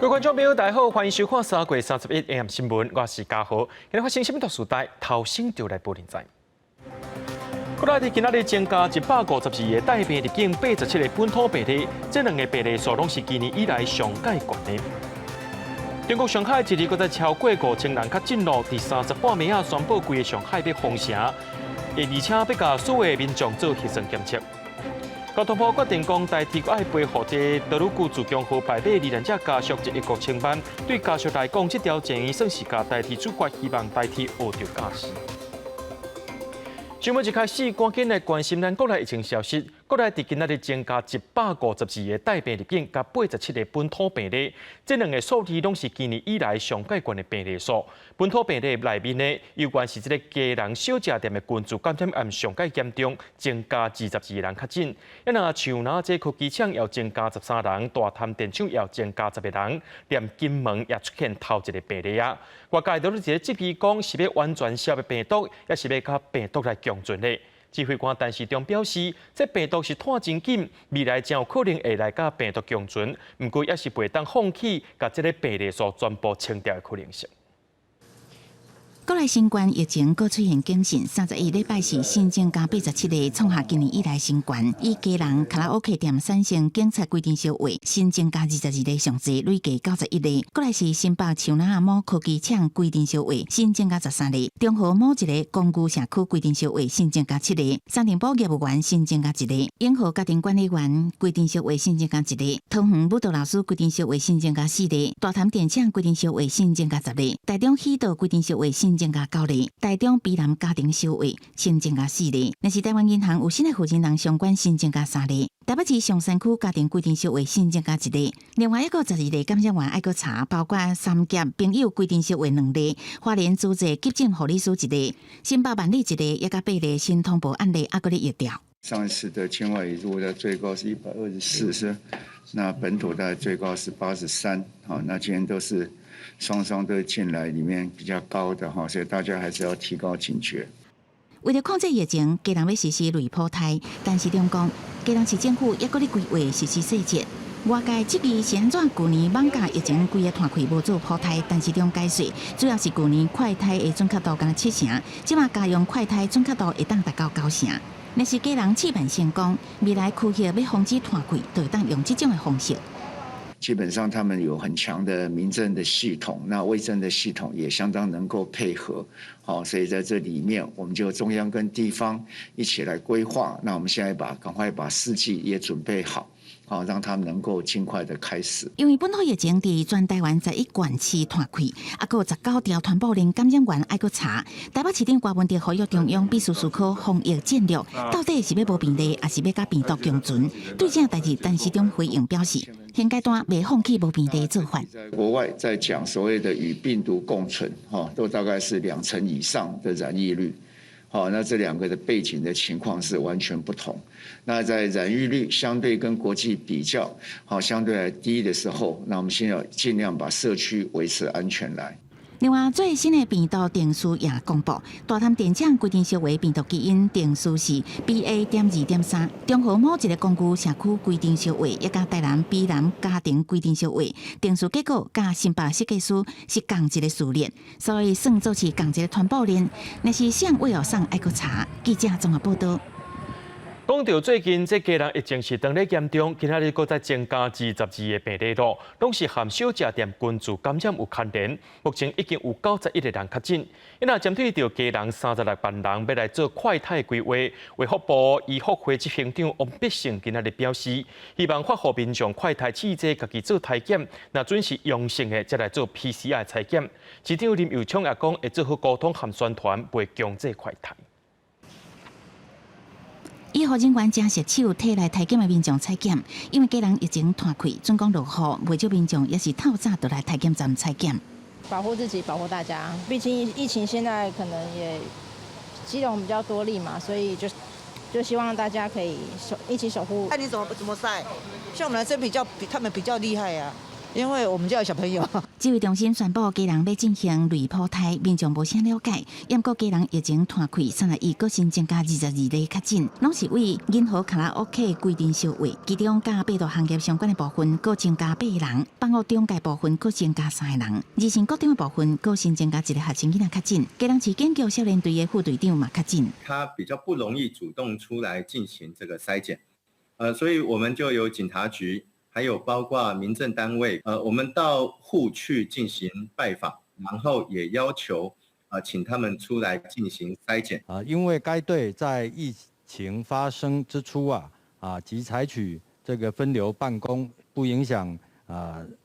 各位觀眾朋友，大家好，歡迎收看3月31 AM 新聞，我是嘉豪。今日發生什麼大事代，頭先就來報您知。國內佇今仔日增加152個帶病入境，87個本土病例，這兩个病例數攏是今年以來上蓋懸的。中國上海一日閣再超過5000人確診囉，佇30半暝仔宣布規个上海欲封城，而且欲共所有民眾做核酸檢測。交通部決定講，台鐵愛賠予這德魯固自強號敗馬罹難者家屬1億5000萬。對家屬來講，這條錢算是共台鐵處罰，希望台鐵學著教訓。新聞一開始，趕緊來關心咱國內疫情消息。國內佇今仔日增加152個帶病入境，佮87個本土病例，這兩个數字攏是今年以來上蓋懸的病例數。本土病例內面呢，尤其是這个基隆小食店的群聚感染案上蓋嚴重，增加22個人確診。啊，若像若這科技廠又增加13人，大潭電廠又增加10個人，連金門也出現頭一个病例啊。外界都咧質疑講，是欲完全消滅病毒，抑是欲佮病毒來共存咧？指揮官陳時中表示，這病毒是湠真緊，未來真有可能會來佮病毒共存，毋過也是袂當放棄共這个病例數全部清掉的可能性。國內新冠疫情閣出現警訊，31禮拜四新增加87個，創下今年以來新高。以基隆卡拉 OK 店產生警察規定燒話，新增加22例上濟，累計91例。過來是新北樹林某科技廠規定燒話，新增加13例。中和某一个公寓社區規定燒話，新增加七例。三重埔業務員新增加一例。永和家庭管理員規定燒話新增加一例。桃園舞蹈老師規定燒話新增加四例。大潭電廠規定燒話新增加10例。台中喜道規定燒話新增加九例，台中卑南家庭燒話新增加四例，若是台灣銀行有新的負責人相關新增加三例，台北市松山區家庭規定燒話新增加一例，另外一個12例感染源愛閣查，包括三峽朋友規定燒話兩例，花蓮主治急診護理師一例，新北萬里一例，抑佮八例新通報案例猶閣咧疫調。上一次的境外移入的最高是124，是，那本土大概最高是83，好，那今天都是雙雙都進來裡面比較高的哈，所以大家還是要提高警覺。為著控制疫情，基隆欲實施類普篩，陳時中講，基隆市政府猶閣咧規劃實施細節。外界質疑是按怎舊年艋舺疫情規个湠開無做普篩，陳時中解釋，主要是舊年快篩的準確度干焦七成，這馬加用快篩準確度會當達到九成。若是基隆試辦成功，未來區域欲防止湠開，就會當用這種的方式。基本上他們有很強的民政的系統，那衛生的系統也相當能夠配合，好，所以在這裡面，我們就中央跟地方一起來規劃。那我們現在趕快把試劑也準備好，好，讓他們能夠盡快的開始。因為本土疫情佇全台灣11縣市湠開，猶閣有19條傳播鏈感染源愛閣查。台北市長柯文哲呼籲中央必須思考防疫戰略，到底是欲無病例，抑是欲佮病毒共存？對這代誌，陳時中回應表示，現階段袂放棄無病例做法。在國外在講所謂的與病毒共存，哈，都大概是2成以上的染疫率，好，那這兩個的背景的情況是完全不同。那在染疫率相對跟國際比較，好，相對來低的時候，那我們先要盡量把社區維持安全來。另外，最新的病毒定序也公布，大潭電廠規定燒話病毒基因定序是 BA.2.3，中和某一个公寓社區規定燒話，抑佮台南卑南家庭規定燒話，定序結果佮新北設計師是仝一个序列，所以算做是仝一个傳播鏈。若是啥位予送愛閣查，記者綜合報道。講到最近這基隆疫情是當咧嚴重，今仔日閣再增加22個病例囉，攏是和小食店群聚感染有牽連。目前已經有91個人確診。因為針對著基隆36萬人欲來做快篩規劃，衛福部醫福會執行長王必勝今仔日表示，希望發予民眾快篩試劑，家己做篩檢，若準是陽性的，才來做 PCR 採檢。市長林右昌也講，會做好溝通和宣傳，袂強制快篩。醫護人員誠熟手替來篩檢的民眾採檢，因為基隆疫情湠開，準講落雨，袂少民眾也是透早就來篩檢站採檢。保護自己，保護大家。畢竟疫情現在可能也基隆比較多例嘛，所以就希望大家可以一起守護。看你怎麼篩，像我們男生比較比他們比較厲害啊，因為我們家有小朋友。指揮中心宣布，基隆欲進行類普篩，民眾無啥了解。毋過基隆疫情拖開，31閣新增加22例確診，攏是對銀河卡拉 OK 規陣燒話。其中佮八大行業相關的部分，閣增加八人；房屋中介部分閣增加三个人。二線國中的部分閣新增加一個學生囡仔確診。基隆市警局少年隊的副隊長嘛確診。他比較不容易主動出來進行這個篩檢，所以我們就由警察局，還有包括民政單位，我們到戶去進行拜訪，然後也要求，請他們出來進行篩檢。啊，因為該隊在疫情發生之初啊，即採取這個分流辦公，不影響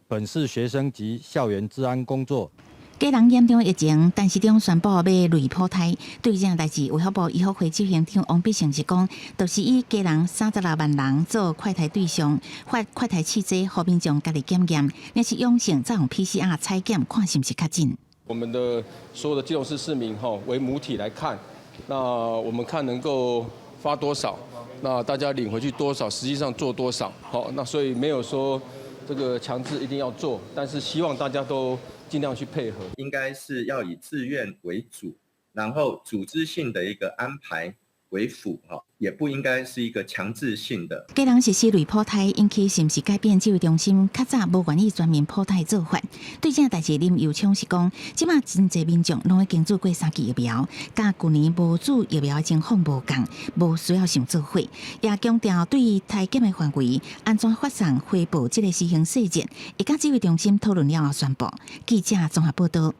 本市學生及校園治安工作。基隆嚴重疫情，陳市長宣布欲類普篩。對這件代誌，衛福部醫福會執行長王必勝是講，就是以基隆36萬人做快篩對象，發快篩試劑，予民眾家己檢驗，若是陽性，再用 PCR 採檢，看是毋是確診。我們的所有的基隆市市民哈為母體來看，那我們看能夠發多少，那大家領回去多少，實際上做多少，好，那所以沒有說這個強制一定要做，但是希望大家都盡量去配合。應該是要以自願為主，然後組織性的一個安排為輔，哈，也不應該是一個強制性的。基隆實施類普篩，引起是毋是改變指揮中心較早無願意全面普篩做法？對這代誌，林右昌是講，這馬真濟民眾攏已經注過三劑疫苗，佮舊年無注疫苗的情況無仝，無需要想做伙。也強調對篩檢的範圍，按怎發送回報這个施行細節，會佮指揮中心討論了後宣布。記者綜合報道。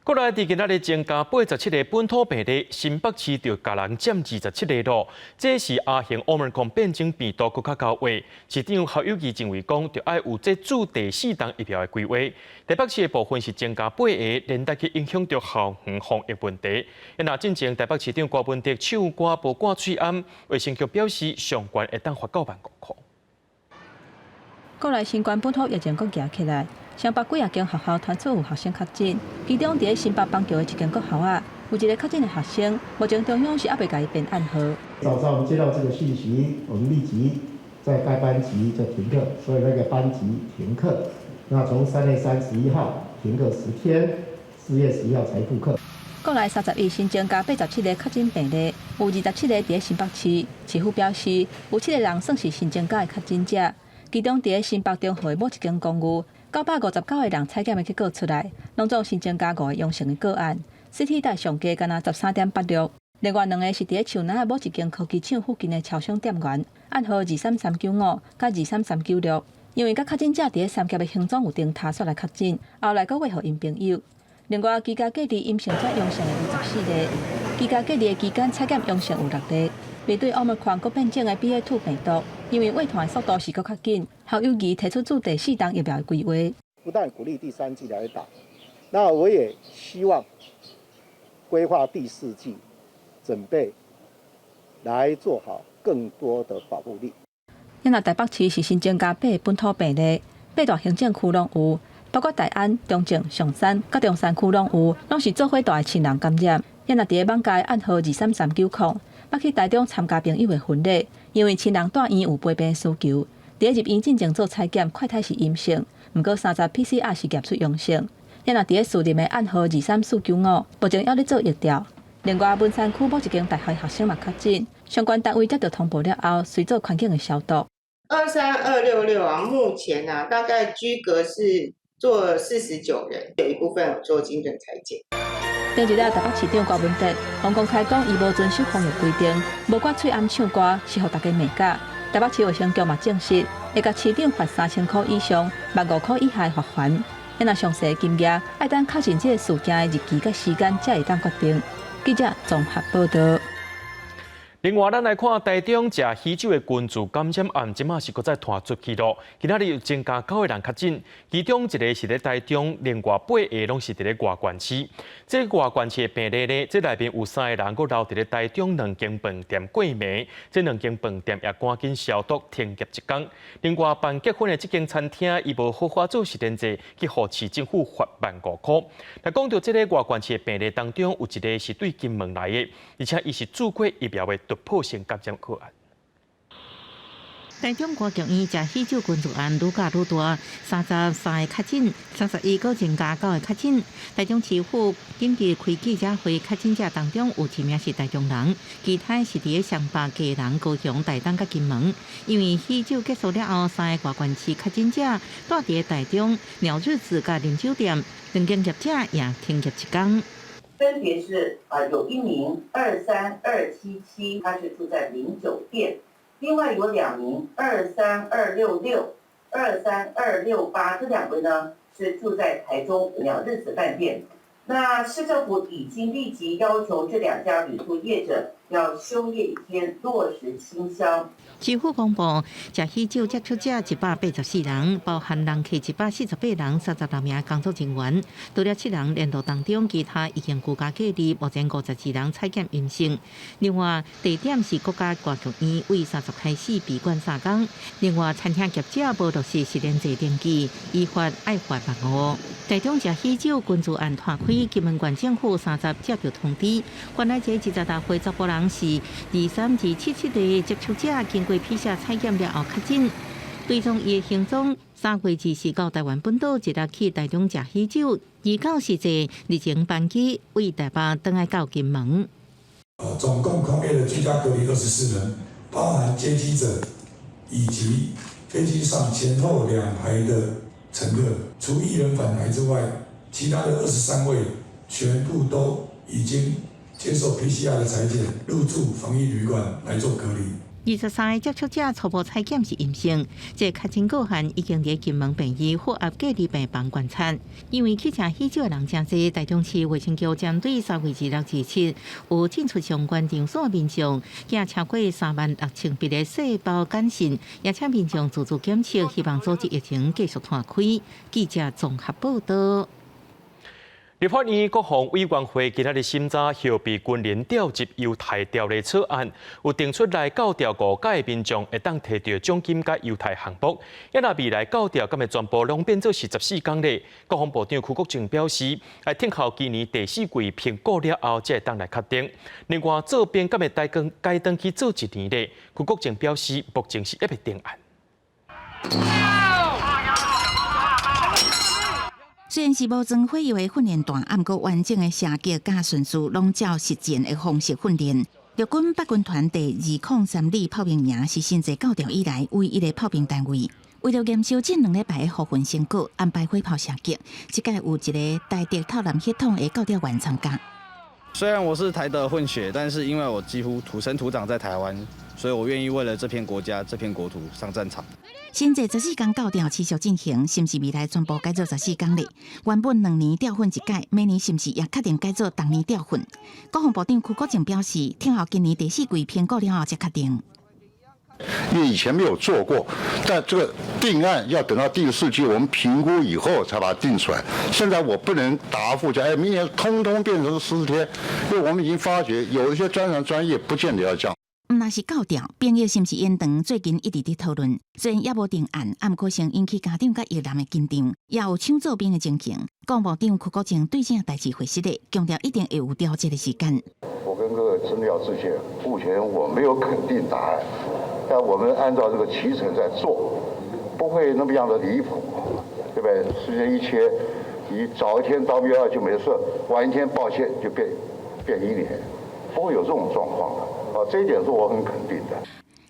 國內佇今仔日增加87個本土病例，新北市就共人佔27個咯。這是亞型奧密克戎變種病毒閣較厚話。市長侯友宜認為講，著愛有這注第四針疫苗的規劃。台北市的部分是增加八個，連帶去影響著校園防疫問題。若進前台北市長柯文哲唱歌無掛喙罨，衛生局表示上懸會當罰九萬五箍。國內新冠本土疫情閣夯起來，雙北幾仔間學校傳出有學生確診，其中佇咧新北板橋的一間國校仔，有一个確診的學生，目前中央是猶未共伊編案號。早上我們接到這個訊息，我們立即在該班級就停課，所以那個班級停課。那從3月31號停課10天，4月11號才復課。國內31新增加87个確診病例，有27个佇咧新北市。市府表示，有七个人算是新增加的確診者。其中，佇咧新北中和的某一間公寓，959個人採檢的結果出來，攏總新增加五个陽性的個案，CT 值上低干焦13.86。另外兩个是佇咧樹林的某一間科技廠附近的超商店員，案號23395佮23396，因為佮確診者佇咧三峽的行蹤有重疊，煞來確診，後來閣話予𪜶朋友。另外，居家隔離陰性轉陽性的有14个，居家隔離的期間採檢陽性有六例。面對奧密克戎閣變種的 BA.2 病毒，因為匯傳的速度是閣較緊，侯友宜提出注第四針疫苗的規劃。不但鼓勵第三劑來打，那我也希望規劃第四劑，準備來做好更多的保護力。因為台北市是新增加八个本土病例，八大行政區攏有，包括大安、中正、松山、佮中山區攏有，攏是做伙蹛的親人感染。因若佇咧網界案號23390，捌去台中參加朋友的婚禮，因為親人蹛院有陪病需求，佇咧入院進前做採檢，快篩是陰性，毋過三十 PCR 是驗出陽性。因若佇咧士林的案號23495，目前猶咧做疫調。另外，文山區某一間大學學生嘛確診，相關單位接到通報了後，隨做環境的消毒。 23266啊，目前啊，大概居隔是做49人，有一部分有做精準採檢。頂一日，台北市長柯文哲予公開講，伊無遵守防疫規定，無掛喙罨唱歌，是予大家罵甲。台北市衛生局嘛證實，會共市長罰3000箍以上、15,000箍以下的罰鍰。若詳細金額，愛等確認這个事件的日期佮時間，才會當決定。記者綜合報道。另外，咱來看台中食喜酒的群聚感染案，這馬是閣再傳出去咯。今仔日又增加九个人確診，其中一个是佇台中，另外八个攏是佇咧外縣市。這外縣市的病例呢，這內面有三个人閣留佇咧台中兩間飯店過暝，這兩間飯店也趕緊消毒停業一工。另外，辦結婚的這間餐廳，伊無好好做實聯制，去予市政府罰15,000箍。來講到這个外縣市的病例當中，有一个是對金門來的，而且伊是注過疫苗的突破性感染個案。台中歌劇院食喜酒群聚案愈加愈大，33個確診，31閣增加九個確診。台中市府緊急開記者會，確診者當中有一名是台中人，其他是佇雙北、基隆、高雄、台東佮金門。因為喜酒結束了後，三个外縣市確診者蹛佇台中鳥日子佮啉酒店，兩間業者也停業一工。分別是有一名23277，他是住在林酒店。另外有兩名23266、23268，這兩位呢是住在台中鳥日子飯店。那市政府已經立即要求這兩家旅宿業者要休業一天，落實清消。市府公布，食喜酒接觸者184人，包含人客148人，36名工作人員。除了七人聯絡當中，其他已經居家隔離，目前52人採檢陰性。另外，地點是國家歌劇院，為30開始閉館三工。另外，餐廳業者無落實實聯制登記，依法愛罰萬五。台中食喜酒群聚案拖開，金門縣政府30接到通知，原來這26歲查埔人是23277個接觸者，經過 PCR 採檢了後確診，追蹤伊的行蹤，3月24到台灣本島，一日去台中食喜酒，29是坐日程班機為台北轉來到金門。總共匡列的居家隔離24人，包含接機者以及飛機上前後兩排的乘客，除一人返台之外，其他的23位全部都已經接受 PCR 的採檢，入住防疫旅館來做隔離。 23個接觸者初步採檢是陰性，這確診個案已經佇金門病院負壓隔離病房觀察。因為去食喜酒的人誠濟，台中市衛生局針對3月26、27有進出相關場所的民眾，寄超過36,000筆的細胞簡訊，也請民眾自主檢測，希望阻止疫情繼續拖開。記者綜合報道。立法院國防委員會今仔日審查後備軍人調集優待條例草案，有定出來教調五屆民眾會當提著獎金佮優待項目，抑若未來教調敢會全部攏變做是14工咧？國防部長邱國正表示，愛等候今年第四季評估了後，才會當來確定。另外，做兵敢會改更改轉去做一年咧？邱國正表示，目前是猶未定案。雖然是無裝火藥的訓練彈，毋過完整的射擊佮順序攏照實戰的方式訓練。陸軍八軍團第203旅炮兵營是新制教調以來唯一的炮兵單位。為了驗收這2禮拜的復訓成果，安排火炮射擊。這屆有一个台德透藍血統的教調員參加。雖然我是台德混血，但是因為我幾乎土生土長在台灣，所以我願意為了這片國家、這片國土上戰場。新制14工教調持續進行，是毋是未來全部改做十四工咧？原本兩年調訓一屆，明年是毋是也確定改做逐年調訓？國防部長邱國正表示，聽候今年第四季評估了後才確定。因為以前沒有做過，但這個定案要等到第四季我們評估以後才把它定出來。現在我不能答覆講，哎，明年通通變成14天，因為我們已經發覺有一些專長專業不見得要這樣。毋但是教調，兵役是毋是延長？最近一直佇討論，雖然猶無定案，毋過先引起家長佮役男的緊張，也有搶做兵的情形。國防部長邱國正對這代誌回實的，強調一定會有調節的時間。我跟各位真的要致歉，目前我沒有肯定答案，但我們按照這個期程在做，不會那麼樣的離譜，對不對？時間一切，你早一天當兵就沒事，晚一天抱歉就變一年，不會有這種狀況的。啊，這一點是我很肯定的。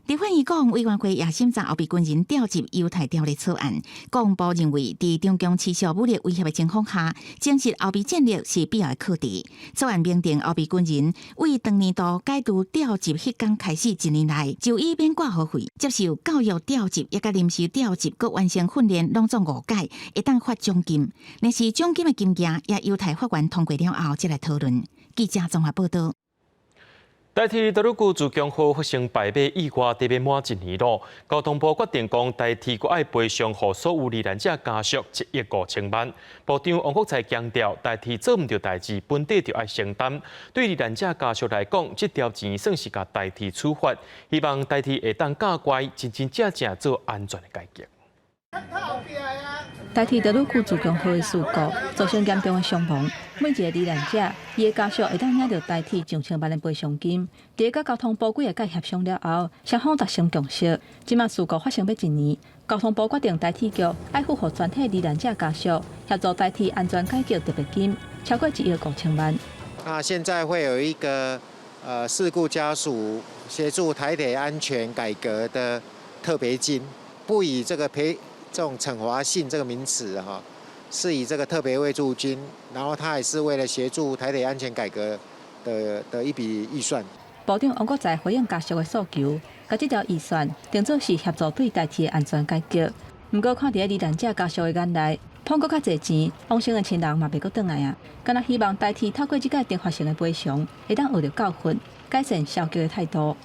立法院國防委員會也審查後備軍人調集優待條例草案，國防部認為，佇中共持續武力威脅的情況下，證實後備戰力是必要的課題。草案明定，後備軍人為當年度解除調集彼工開始一年內，就醫免掛號費，接受教育調集，抑佮臨時調集，閣完成訓練，攏總五屆，會當發獎金。若是獎金的金額，也有待法院通過了後，才來討論。記者綜合報道。台鐵多魯閣自強號發生敗馬意外，得欲滿一年咯。交通部決定講，台鐵閣愛賠償予所有罹難者家屬1億5千萬。部長王國材強調，台鐵做毋著代誌，本底就愛承擔。對罹難者家屬來講，這條錢算是共台鐵處罰，希望台鐵會當教乖，真真正正做安全的改革。台台鐵著愈久自強號的事故，造成嚴重的傷亡。每一个罹難者，伊的家屬會當領著台鐵上千萬的賠償金。佇咧佮交通部幾下屆協商了後，雙方達成共識。這馬事故發生欲一年，交通部決定台鐵局愛付予全體罹難者家屬協助台鐵安全改革特別金，超過1億5千萬。那現在會有一個事故家屬協助台鐵安全改革的特別金，不以這個賠這種懲罰性這個名詞哈，是以這個特別慰助金，然後他也是為了協助台鐵安全改革的一筆預算。部長王國材回應家屬的訴求，共這條預算定做是協助對台鐵的安全改革。毋過看佇咧罹難者家屬的眼內，碰閣較濟錢，往生的親人嘛袂閣轉來啊！敢若希望台鐵透過這個懲罰性的賠償，會當學著教訓，改善消極的態度。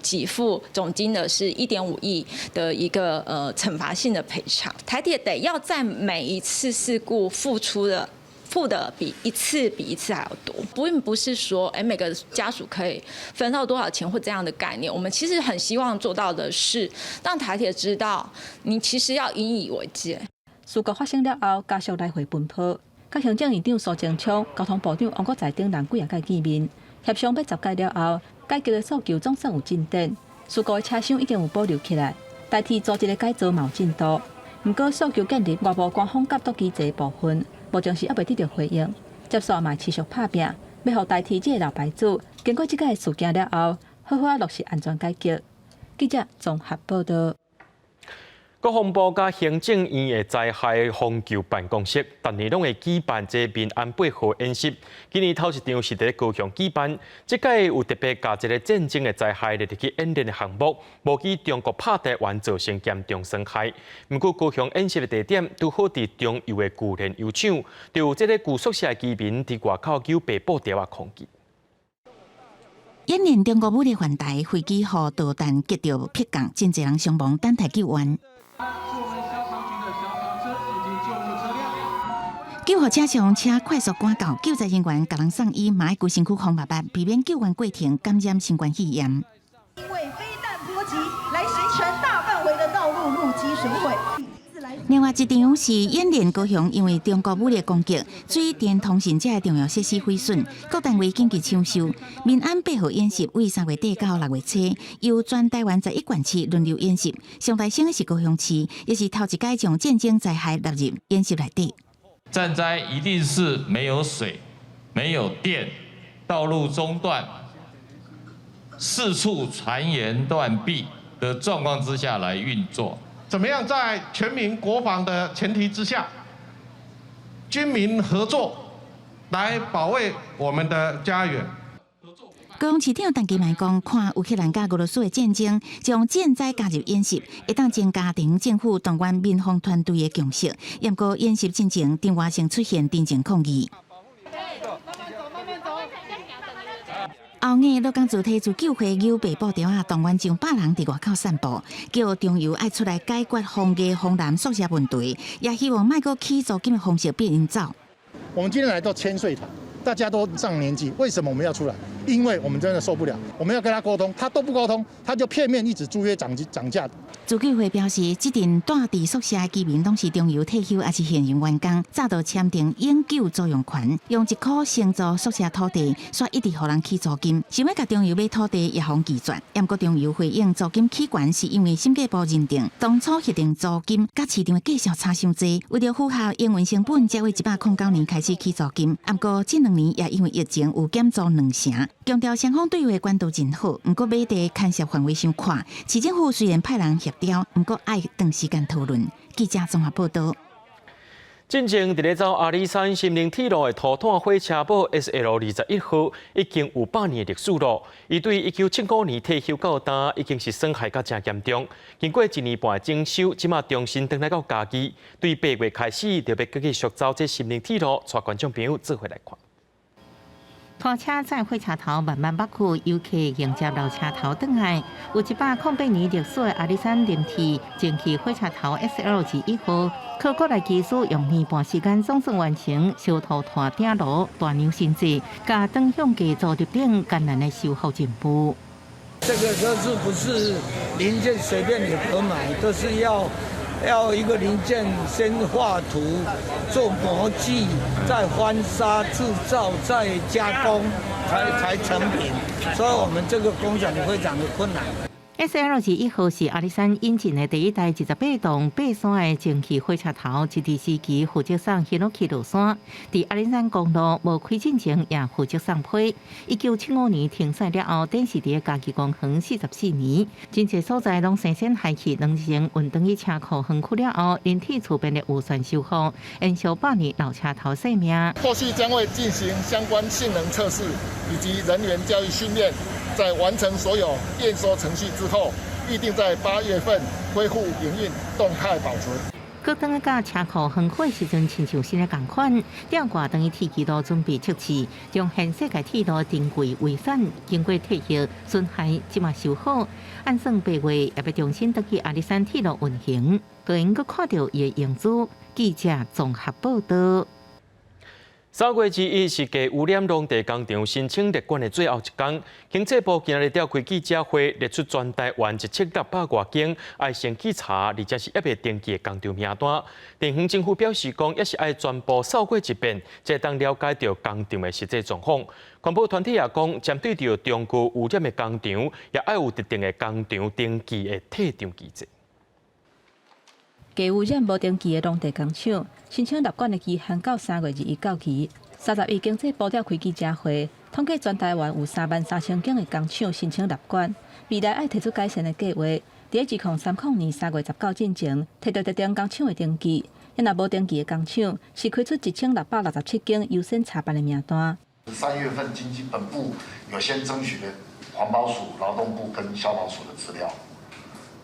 給付總金額是1.5億的一個懲罰性的賠償，台鐵得要在每一次事故付出的付的比一次比一次還要多，並不是說每個家屬可以分到多少錢或這樣的概念。我們其實很希望做到的是，讓台鐵知道你其實要引以為戒。事故發生了後，家屬來回奔波，佮行政院長蘇貞昌、交通部長王國材等人幾仔擺見面，協商欲十擺了後，改革的訴求總算有進展。事故的車廂已經有保留起來，台鐵組織的改造嘛有進度。毋過訴求建立外部官方監督機制的部分，目前是猶未得著回應。接續嘛持續拍拚，欲予台鐵這个老牌子經過這個事件了後，好好仔落實安全改革。記者綜合報導。國防部佮行政院的災害防救辦公室，逐年攏會舉辦這民安八號演習。今年頭一場是佇咧高雄舉辦，這擺有特別共一个戰爭的災害列入去演練的項目，無期中國拍台灣造成嚴重損害。毋過高雄演習的地點拄好佇中油的舊煉油廠，就有這个舊宿舍的居民佇外口搝白布條仔抗議。演練中國武力犯台，飛機予導彈擊著迫降，真濟人傷亡，等待救援。救護車上車快速趕到，救災人員共人送醫，嘛愛規身軀風密密，避免救援過程感染新冠肺炎。因為飛彈波及，來形成大範圍的道路路基損毀。另外一場是演練高雄，因為中國武力攻擊，水電通信這个重要設施毀損，各單位緊急搶修。民安八號演習為3月底到6月初，由全台灣11縣市輪流演習。上大聲的是高雄市，也是頭一擺將戰爭災害納入演習內底。戰災一定是沒有水、沒有電、道路中斷、四處傳言斷臂的狀況之下來運作。怎麼樣在全民國防的前提之下，軍民合作來保衛我們的家園？高雄市長陳其邁講，看烏克蘭佮俄羅斯的戰爭，將戰災加入演習，會當增加地方政府動員民防團隊的共識。毋過演習進前，佇外省出現陣陣抗議。後日鹿港主體自救會搝白布條仔，動員上百人佇外口散步，叫中油愛出來解決風藝風南宿舍問題，也希望莫閣起租金的方式逼𪜶走。我們今天來到千歲台，大家都上年紀，為什麼我們要出來？因為我們真的受不了，我們要跟他溝通，他都不溝通，他就片面一直租約漲價。自救會表示，這陣蹛佇宿舍的居民攏是中油退休抑是現任員工，早就簽訂永久租用權，用一箍承租宿舍土地，煞一直予人起租金，想欲共中油買土地也予拒絕。毋過中油回應租金起懸是因為審計部認定當初核定租金佮市場的價數差傷濟，為著符合營運成本，才為109年開始起租金。毋過這兩年也因為疫情有減租兩成。強調雙方對話管道真好，毋過買地牽涉範圍傷闊，市政府雖然派人協調，毋過愛長時間討論。記者綜合報導。進前佇咧走阿里山森林鐵路的塗炭火車堡 SL 21號已經有100年的歷史囉。伊對1975年退休到今，已經是損害甲誠嚴重。經過一年半的整修，這馬重新轉來到嘉義。對8月開始，就欲繼續走這森林鐵路，帶觀眾朋友做伙來看。拖車載火車頭慢慢北去，遊客迎接老車頭轉來。有108年歷史的阿里山林鐵蒸汽火車頭 SL 21號，靠國內技師用年半時間總算完成修塗炭頂爐、大量新制，佮轉向機組等艱難的修復任務。這個車子不是零件隨便你可買，都是要要一個零件先畫圖、做模具，再翻砂製造、再加工，才成品。所以我們這個工廠非常的困難。 S L 21號是阿里山引進的第一代28棟83的蒸汽火車頭，日治時期負責送ヒノキ落山，佇阿里山公路無開進前也負責送批。1975年停駛了後，展示佇嘉義公園44年，真濟所在攏生鮮害去，兩前運轉去車庫園區了後，人體厝邊的有線修復，延續百年老車頭壽命。後續將會進行相關性能測試以及人員教育訓練。在完成所有驗收程序之後，預定在8月份恢復營運，動態保存。閣轉去車庫園區時陣，親像新的仝款，吊掛轉去鐵支路準備測試，將全世界鐵路珍貴遺產經過退役損害，這馬修好，按算8月也欲重新轉去阿里山鐵路運行，當然閣看著伊的影子。記者綜合報道。3月21是低污染農地工廠申請列管的最後一工。經濟部今日召開記者會，列出全台灣1600外間愛先去查，而且是猶未登記的工廠名單。地方政府表示講，也是愛全部掃過一遍，才會當了解著工廠的實際狀況。環保團體也講，針對著中高污染的工廠，也愛有特定的工廠登記的退場機制。低污染無登記的農地工廠，申請納管的期限到3月21到期。31經濟部召開記者會，統計全台灣有33,000間的工廠申請納管，未來愛提出改善的計劃。佇2030年3月19進前，提著特定工廠的登記。若無登記的工廠，是開出1667間優先查辦的名單。 3月份經濟本部有先爭取了環保署、勞動部跟消防署的資料。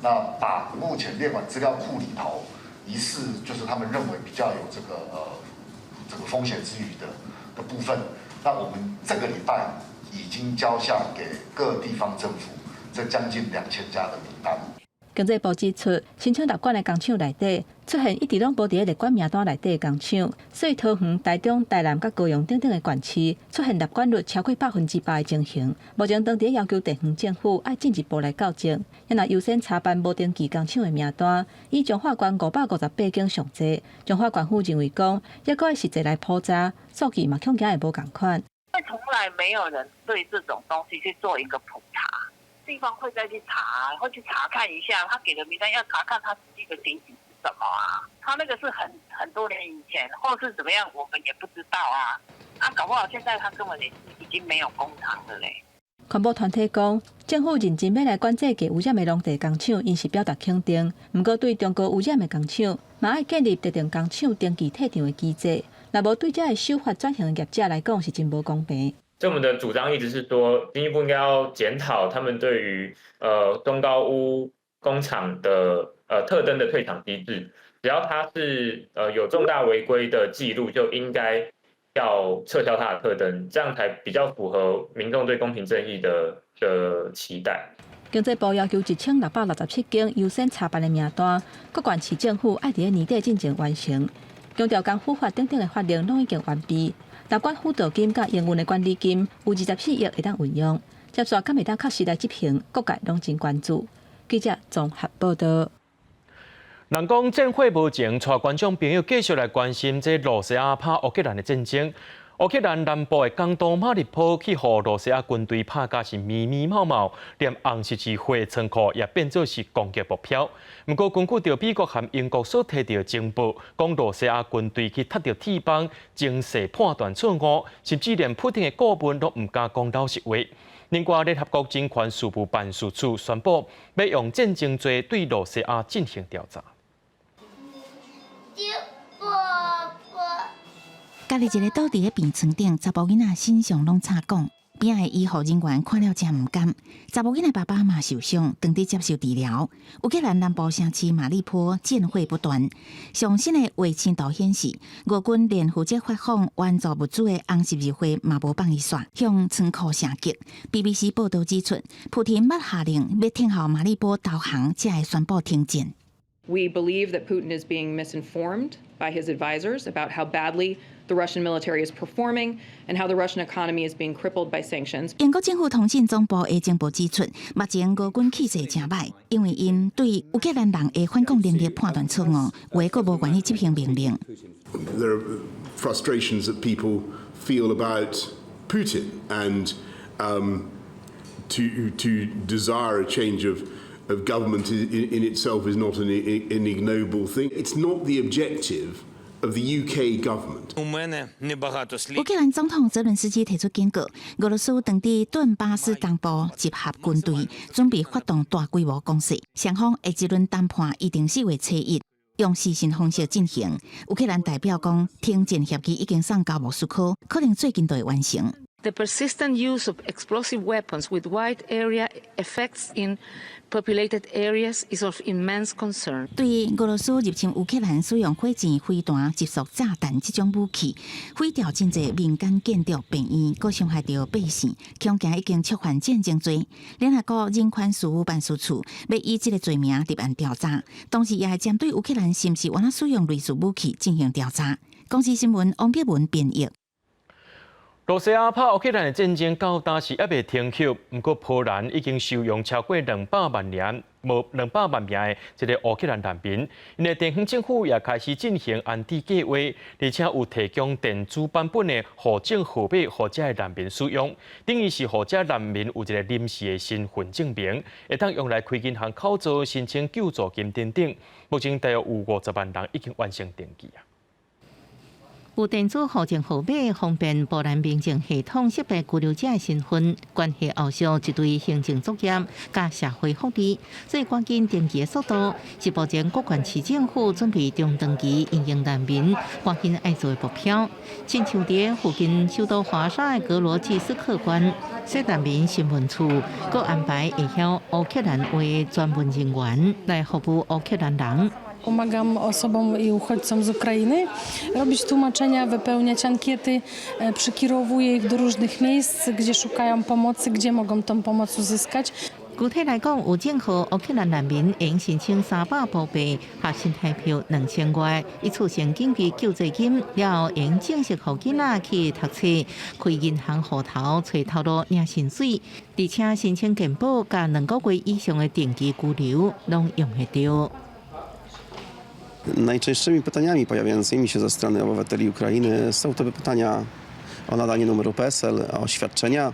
那把目前列管資料庫裡頭疑似就是他們認為比較有這個風險之餘的部分，那我們這個禮拜已經交下給各地方政府這將近2000家的名單。經濟部指出，申請納管的工廠內底出現一直攏無佇咧列管名單內底的工廠，所以桃園、台中、台南佮高雄等等的縣市出現納管率超過100%的情形。目前當地要求地方政府愛進一步來校正，若優先查辦無登記工廠的名單，以彰化縣558間上濟。彰化縣府認為講，猶閣愛實際來普查，數據嘛恐驚會無仝款。因為從來沒有人對這種東西去做一個普查。地方會再去查，會去查看一下，他給的名單要查看他實際的情形是什麼啊？他那個是很多年以前，或是怎麼樣，我們也不知道啊。啊，搞不好現在他根本已經沒有工廠了嘞。環保團體講，政府認真欲來管制低污染的農地工廠，𪜶是表達肯定。毋過對中高污染的工廠，嘛愛建立特定工廠登記退場的機制。若無對這个守法轉型的業者來講，是真無公平。所以我們的主張一直是說，經濟部應該要檢討他們對於中高污工廠的特登的退場機制，只要它是有重大違規的記錄，就應該要撤銷它的特登，這樣才比較符合民眾對公平正義的期待。經濟部要求1667間優先查辦的名單，各縣市政府愛佇咧年底進前完成。強調工輔法等等的法令攏已經完備。納管輔導金佮營運的管理金有24億會當運用，接續敢會當確實來執行，各界攏真關注。記者綜合報道。人講戰火無情，帶觀眾朋友繼續來關心這羅西亞拍烏克蘭的戰爭。烏克蘭南部的港都馬里波去予羅西亞軍隊拍甲是密密麻麻，連紅十字會倉庫也變做是攻擊目標。毋過根據著美國和英國所提著情報，講羅西亞軍隊去踢著鐵枋，情勢判斷錯誤，甚至連普丁的顧問都毋敢講老實話。另外，聯合國人權事務辦事處宣布，欲用戰爭罪對羅西亞進行調查。家己一个倒佇咧病床頂，查埔囡仔身上攏插管，邊仔的醫護人員看了誠毋甘。查某囡仔爸爸嘛受傷，當佇接受治療。烏克蘭南部城市馬里波戰火不斷，上新的衛星圖顯示，俄軍連負責發放援助物資的紅十字會嘛無放伊煞，向倉庫射擊。BBC 報導指出，普廷捌下令欲聽候馬里波投降，才會宣布停戰。 We believe that Putin is being misinformed by his advisors about how badly the Russian military is performing and how the Russian economy is being crippled by sanctions. 英國政府通訊總部的情報指出，目前俄軍氣勢誠䆀，因為𪜶對烏克蘭人的反抗能力判斷錯誤，有的閣無願意執行命令。 There are frustrations that people feel about Putin and to desire a change of government in itself is not an ignoble thing. It's not the objective of the UK government. 烏克蘭總統澤倫斯基提出警告，俄羅斯正佇頓巴斯東部集合軍隊，準備發動大規模攻勢。雙方下一輪談判預定4月初1，用視訊方式進行。烏克蘭代表講，停戰協議已經送交莫斯科，可能最近就會完成。 The persistent use of explosive weapons with wide area effects in populated areas is of immense concern. 對俄羅斯入侵烏克蘭使用火箭、飛彈、集束炸彈這種武器，毀掉真濟民間建築、病院，閣傷害著百姓，恐驚已經觸犯戰爭罪。聯合國人權事務辦事處欲以這个罪名立案調查，同時也會針對烏克蘭是毋是有使用類似武器進行調查。公視新聞王碧文編譯。羅西亞拍烏克蘭的戰爭到今是猶未停歇，毋過波蘭已經收容超過200萬人，無200萬名的這个烏克蘭難民。𪜶的地方政府也開始進行安置計劃，而且有提供電子版本的戶籍號碼，予這个難民使用，等於是予這難民有一个臨時的身份證明，會當用來開銀行口座、申請救助金等等。目前大約有50萬人已經完成登記啊。有電子戶籍號碼，方便波蘭民政系統識別居留者的身份，關係後續一堆行政作業佮社會福利，所以趕緊登記的速度是目前各縣市政府準備中長期因應難民趕緊愛做的目標。親像佇附近首都華沙的格羅濟斯克縣，設難民審問處，閣安排會曉烏克蘭話的專門人員來服務烏克蘭人。 Pomagam osobom i uchodźcom z Ukrainy robić tłumaczenia, wypełniać ankiety, przekierowuję ich do różnych miejsc, gdzie szukają pomocy, gdzie mogą tą pomoc uzyskać. 具體來講，有證號烏克蘭難民會申請300盧布，合新台幣2000外，一次性緊急救濟金，了後會正式予囡仔去讀冊、開銀行戶頭、揣頭路領薪水，而且申請健保佮2個月以上的長期居留，攏用會著。 Najczęstszymi pytaniami pojawiającymi się ze strony obywateli Ukrainy są to pytania o nadanie numeru PESEL, o świadczenia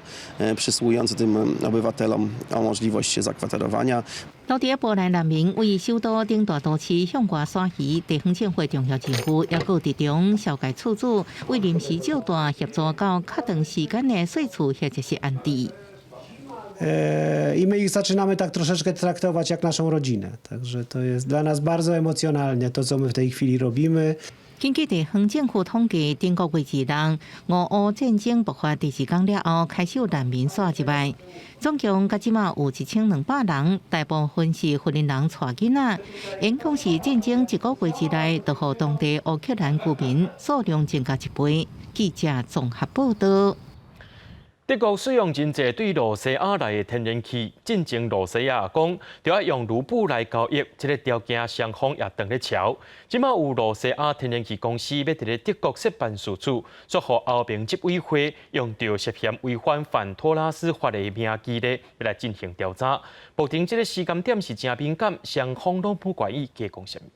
przysługujące tym obywatelom, o możliwość zakwaterowania. 到佇波蘭難民為首都頂大都市向外徙移，地方政府重要人物抑閣佇中紹介厝主為臨時借住協助到較長時間的稅厝或者是安置。 I my ich zaczynamy tak troszeczkę traktować jak naszą rodzinę. Także to jest dla nas bardzo emocjonalne to, co my w tej chwili robimy. 根據地方政府統計，頂個月2日，俄烏戰爭爆發第二工了後，開始有難民徙入來，總共到這馬有1200人，大部分是婦人帶囡仔。因講是戰爭一個月之內，就予當地烏克蘭居民數量增加一倍。記者綜合報道。德國使用真濟對羅西亞來的天然氣，進前羅西亞講，著愛用盧布來交易，這个條件雙方也當咧喬。這馬有羅西亞天然氣公司欲佇咧德國設辦事處，煞予歐盟執委會用著涉嫌違反反托拉斯法的名義咧，欲來進行調查。目前這个時間點是誠敏感，雙方攏無願意加講啥物。